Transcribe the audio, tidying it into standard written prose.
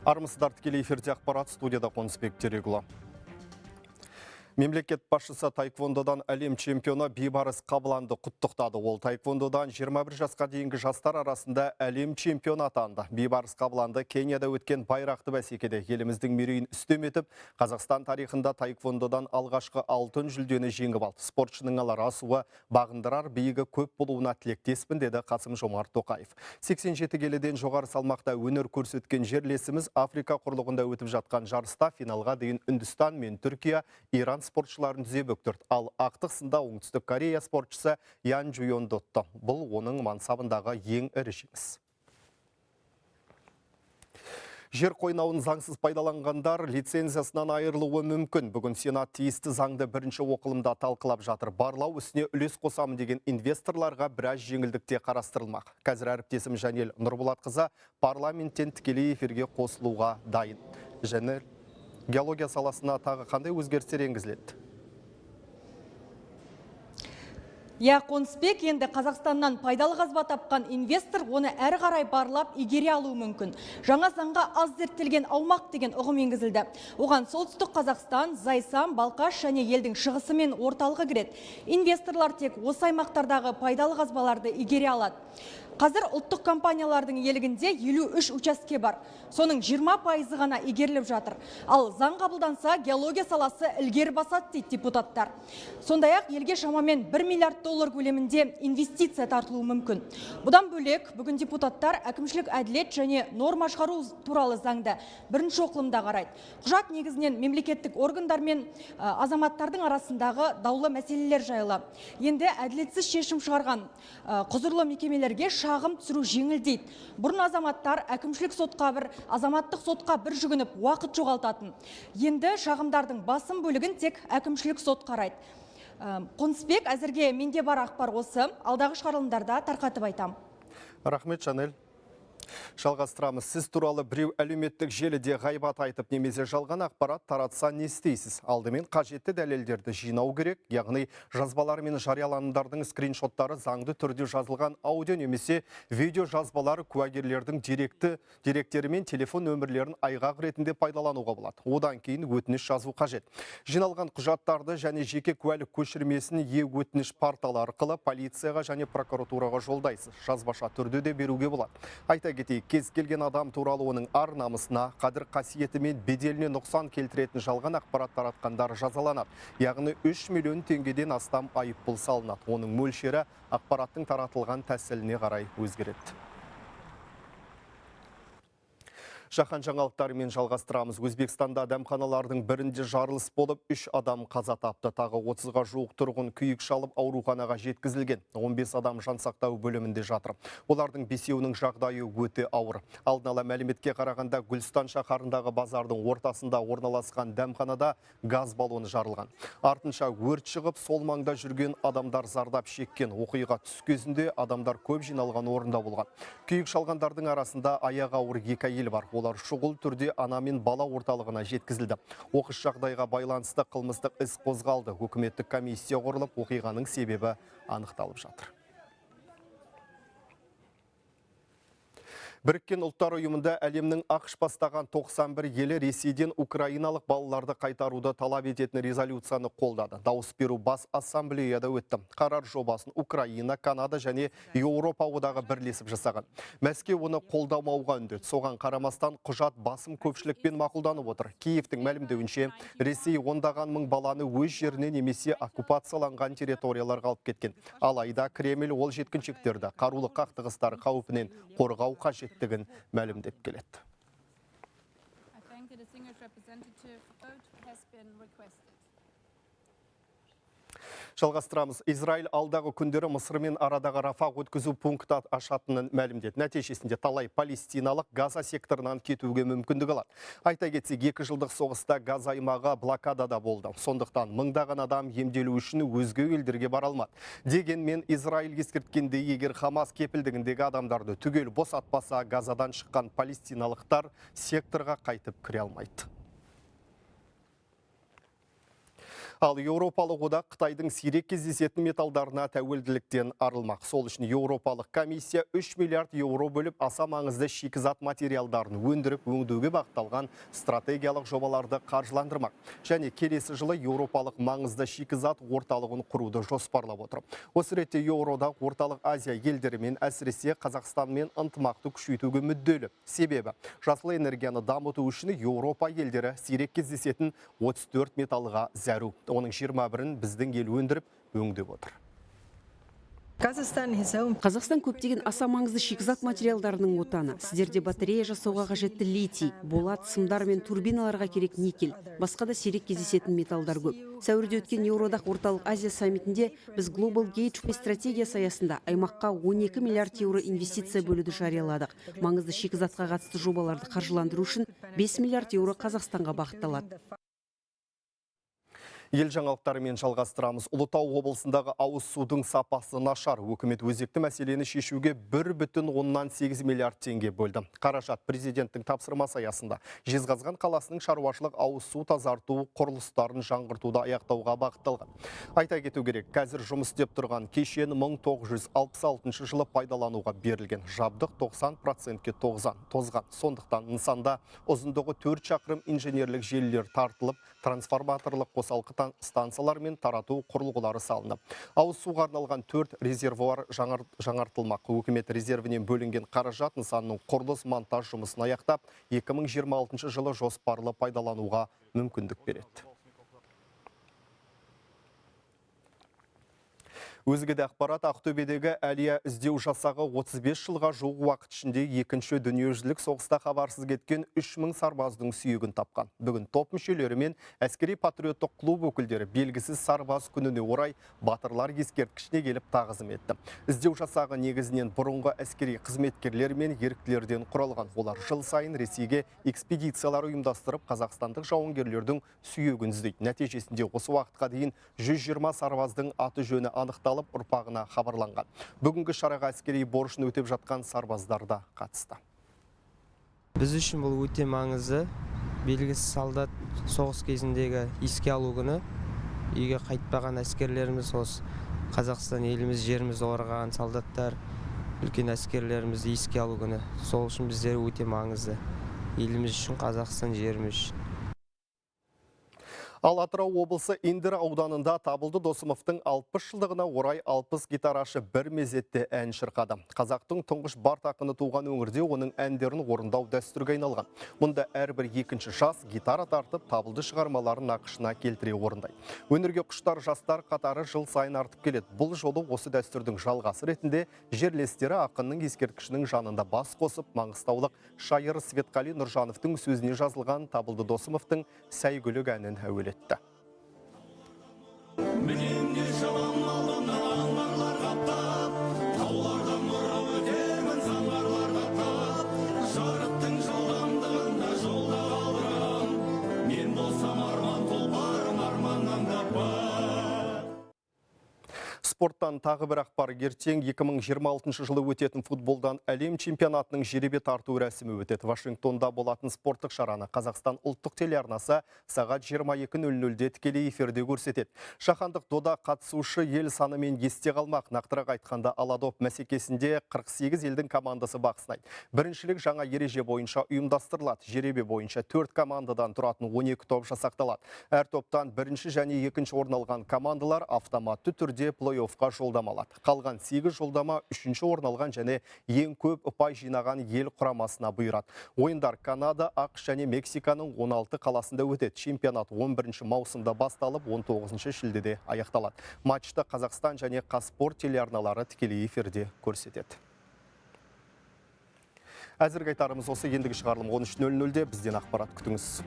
Армысыздар, тікелей эфирде «Ақпарат», студияда Қонысбек Терегұлы. Мемлекет басшысы таэквондодан әлем чемпионы Бейбарыс Қабыланды құттықтады. Ол таэквондодан 21 жасқа дейінгі жастар арасында әлем чемпионы атанды. Бейбарыс Қабыланды Кенияда өткен байрақты бәсекеде еліміздің мерейін үстем етіп, Қазақстан тарихында таэквондодан алғашқы алтын жүлдені жеңіп алды. Спортшының алар асуы, бағындырар биігі көп болуына тілектеспін, деді Қасым Жомарт Тоқаев. 87 келіден жоғары салмақта өнер көрсеткен жерлесіміз Африка құрлығында өтіп жатқан жарыста финалға дейін Үндістан мен Түркия, Иран спортшыларын тізе бүктірді. Ал ақтық сында Оңтүстік Корея спортшысы Ян Жуйонды ұтты. Бұл оның мансабындағы ең ірі жеңіс. Жер қойнауын заңсыз пайдаланғандар лицензиясынан айырылуы мүмкін. Бүгін Сенат тиісті заңды бірінші оқылымда талқылап жатыр. Барлау ісіне үлес қосамын деген инвесторларға біраз жеңілдікте қарастырылмақ. Қазір әріптесім Жанел Нұрболатқызы парламенттен тікелей эфирге қосылуға дайын. Жанел, геология саласына тағы қандай өзгерістер енгізіледі? Иә, Қонысбек, енді Қазақстаннан пайдалы қазба тапқан инвестор оны әрі қарай барлап игере алуы мүмкін. Жаңа заңға аз зерттелген аумақ деген ұғым енгізілді. Оған Солтүстік Қазақстан, Зайсан, Балқаш және елдің шығысы мен орталығы кіреді. Инвесторлар тек осы аймақтардағы пайдалы қазбаларды игере алады. Қазір ұлттық компаниялардың иелігінде 53 учаске бар. Соның 20%-ы ғана игеріліп жатыр. Ал заң қабылданса, геология саласы ілгері басады, дейді депутаттар. Сондай-ақ елге шамамен 1 миллиард доллар көлемінде инвестиция тартылуы мүмкін. Бұдан бөлек, бүгін депутаттар әкімшілік әділет және норма шығару туралы заңды бірінші оқылымда қарайды. Құжат негізінен мемлекеттік органдар мен азаматтардың арасындағы даулы мәселелер жайлы. Енді әділетсіз шешім шығарған құзырлы мекемелерге шағым түсіру жеңілдейді. Бұрын азаматтар әкімшілік сотқа бір, азаматтық сотқа бір жүгініп уақыт жоғалтатын. Енді шағымдардың басым бөлігін тек әкімшілік сот қарайды. Қонысбек, әзірге менде бар ақпар осы. Алдағы шығарылымдарда тарқатып айтам. Рахмет, Жанел. Жалғастырамыз. Сіз туралы біреу әлеуметтік желіде ғайбат айтып немесе жалған ақпарат таратса, не істейсіз? Алдымен қажетті дәлелдерді жинау керек, яғни жазбалар мен жарияланымдардың скриншоттары, заңды түрде жазылған аудио немесе видео жазбалар, куәгерлердің деректері мен телефон нөмірлерін айғақ ретінде пайдалануға болады. Одан кейін өтініш жазу қажет. Жиналған құжаттарды және жеке куәлік көшірмесін е-өтініш порталы арқылы полицияға және прокуратураға жолдайсыз. Жазбаша түрде де беруге болады. Айта кетейік, кез келген адам туралы оның ар намысына, қадір қасиеті мен беделіне нұқсан келтіретін жалған ақпарат таратқандар жазаланады. Яғни 3 миллион теңгеден астам айыппұл салынады. Оның мөлшері ақпараттың таратылған тәсіліне қарай өзгереді. Жаһан жаңалықтарымен жалғастырамыз. Өзбекстанда дәмханалардың бірінде жарылыс болып, 3 адам қаза тапты. Тағы 30-ға жуық тұрғын күйік шалып, ауруханаға жеткізілген. 15 адам жансақтау бөлімінде жатыр. Олардың бесеуінің жағдайы өте ауыр. Алдын ала мәліметке қарағанда, Гүлстан шаһарындағы базардың ортасында орналасқан дәмханада газ баллоны жарылған. Артынша өрт шығып, сол маңда жүрген адамдар зардап шеккен. Оқиға түс кезінде адамдар көп жиналған орында болған. Күйік шалғандардың арасында аяғы ауыр екі әйел бар. Олар шұғыл түрде ана мен бала орталығына жеткізілді. Оқыс жағдайға байланысты қылмыстық іс қозғалды. Үкіметтік комиссия құрылып, оқиғаның себебі анықталып жатыр. Біріккен Ұлттар Ұйымында әлемнің АҚШ бастаған 91 елі Ресейден украиналық балаларды қайтаруды талап ететін резолюцияны қолдады. Дауыс беру бас ассамблеяда өтті. Қарар жобасын Украина, Канада және Еуропа одағы бірлесіп жасаған. Мәскеу оны қолдамауға үндеді. Соған қарамастан құжат басым көпшілікпен мақұлданып отыр. Киевтің мәлімдеуінше, Ресей ондаған мың баланы өз жеріне немесе оккупацияланған территорияларға алып кеткен. Алайда Кремль ол жеткіншектерді қарулы қақтығыстар қаупінен қорғау қажеттігін мәлімдеп келеді. I thank the distinguished representative. Vote has been requested. Жалғастырамыз. Израиль алдағы күндері Мысырмен арадағы Рафах өткізу пункті ашатынын мәлімдеді. Нәтижесінде талай палестиналық Газа секторынан кетуге мүмкіндік алады. Айта кетсек, 2 жылдық соғыста Газа аймағы блокадада болды. Сондықтан мыңдаған адам емделу үшін өзге елдерге бара алмады. Дегенмен Израиль ескерткендей, егер Хамас кепілдігіндегі адамдарды түгел босатпаса, Газадан шыққан палестиналықтар секторға қайтып кіре алмайды. Ал Еуропалық одақ Қытайдың сирек кездесетін металдарына тәуелділіктен арылмақ. Сол үшін Еуропалық комиссия 3 миллиард еуро бөліп, аса маңызды шикізат материалдарын өндіріп өңдеуге бағытталған стратегиялық жобаларды қаржыландырмақ. Және келесі жылы Еуропалық маңызды шикізат орталығын құруды жоспарлап отыр. Осы ретте Еуроодақ Орталық Азия елдерімен, әсіресе Қазақстанмен ынтымақты күшейтуге мүдделі. Себебі жасыл энергияны дамыту үшін Еуропа елдері сирек кездесетін 34 металлға зәру. Оның 21-ін біздің ел өндіріп, өңдеп отыр. Қазақстан көптеген аса маңызды шикізат материалдарының отаны. Сіздерде батарея жасауға қажетті литий, болат, сымдар мен турбиналарға керек никель, басқа да сирек кездесетін металдар көп. Сәуірде өткен Еуроодақ Орталық Азия саммитінде біз Global Gateway стратегиясы аясында аймаққа 12 миллиард еуро инвестиция бөлуді жарияладық. Маңызды шикізатқа қатысты жобаларды қаржыландыру үшін 5 миллиард еуро Қазақстанға бағытталады. Ел жаңалықтарымен жалғастырамыз. Ұлытау облысындағы ауыз судың сапасы нашар. Үкімет өзекті мәселені шешуге 1,8 миллиард теңге бөлді. Қаражат президенттің тапсырмасы аясында Жезқазған қаласының шаруашылық ауыз су тазарту құрылыстарын жаңғыртуды аяқтауға бағытталған. Айта кету керек, қазір жұмыс істеп тұрған кешен 1966 жылы пайдалануға берілген. Жабдық 90%-ке тозған. Сондықтан нысанда ұзындығы 4 шақырым инженерлік желілер тартылып, трансформаторлық қосалқы станциялар мен тарату құрылғылары салынды. Ауыз суға арналған 4 резервуар жаңартылмақ. Үкімет резервінен бөлінген қаражат нысанның құрылыс монтаж жұмысын аяқтап, 2026 жылы жоспарлы пайдалануға мүмкіндік береді. Өзге де ақпарат: Ақтөбедегі Әлия іздеу жасағы 35 жылға жуық уақыт ішінде екінші дүниежүзілік соғыста хабарсыз кеткен 3000 сарбаздың сүйегін тапқан. Бүгін топ мүшелері мен әскери патриоттық клуб өкілдері белгісіз сарбаз күніне орай батырлар ескерткішіне келіп тағзым етті. Іздеу жасағы негізінен бұрынғы әскери қызметкерлер мен еріктілерден құралған. Олар жыл сайын Ресейге экспедициялар ұйымдастырып, қазақстандық жауынгерлердің сүйегін іздейді. Нәтижесінде осы уақытқа дейін 120 сарбаздың аты жөні анықталып, ұрпағына хабарланған. Бүгінгі шараға әскери борышын өтеп жатқан сарбаздар да қатысты. Біз үшін бұл өте маңызды. Белгісіз солдат соғыс кезіндегі еске алу күні. Үйге қайтпаған әскерлеріміз, осы Қазақстан еліміз, жерімізді қорғаған солдаттар, үлкен әскерлерімізді еске алу күні. Сол үшін біздер өте маңызды. Еліміз үшін, Қазақстан жеріміз үшін. Ал Атырау облысы Индер ауданында Табылды Досымовтың 60 жылдығына орай 60 гитарашы бір мезетте ән шырқады. Қазақтың тұңғыш бард ақыны туған өңірде оның әндерін орындау дәстүрге айналған. Мұнда әрбір екінші жас гитара тартып, Табылды шығармаларын нақышына келтіре орындайды. Өнерге құштар жастар қатары жыл сайын артып келеді. Бұл жолы осы дәстүрдің жалғасы ретінде жерлестері ақынның ескерткішінің жанында бас қосып, маңғыстаулық шайыр Светқали Нұржановтың сөзіне жазылған Табылды Досымовтың Сәйгүлік әнін әуелетті. Спорттан тағы бір ақпар. Ертең 2026 жылы өтетін футболдан әлем чемпионатының жеребе тарту рәсімі өтеді. Вашингтонда болатын спорттық шараны Қазақстан ұлттық телеарнасы сағат 22:00-де тікелей эфирде көрсетеді. Жаһандық дода қатысушы ел санымен есте қалмақ. Нақтырақ айтқанда, аладоп мәсекесінде 48 елдің командасы бақ сынайды. Біріншілік жаңа ереже бойынша ұйымдастырылады. Жеребе бойынша 4 командадан тұратын 12 топ жасақталады. Әр топтан бірінші және екінші орын алған командалар автоматты түрде плей-оффқа жолдама алады. Қалған 8 жолдама 3-ші орын алған және ең көп ұпай жинаған ел құрамасына бұйырады. Ойындар Канада, ақш және Мексиканың 16 қаласында өтеді. Чемпионат 11 маусымда басталып, 19 шілдеде аяқталады. Матчты Қазақстан және Қазспорт телеарналары тікелей эфирде көрсетеді. Әзірге айтарымыз осы. Ендігі шығарылым 13:00-де бізден ақпарат күтіңіз.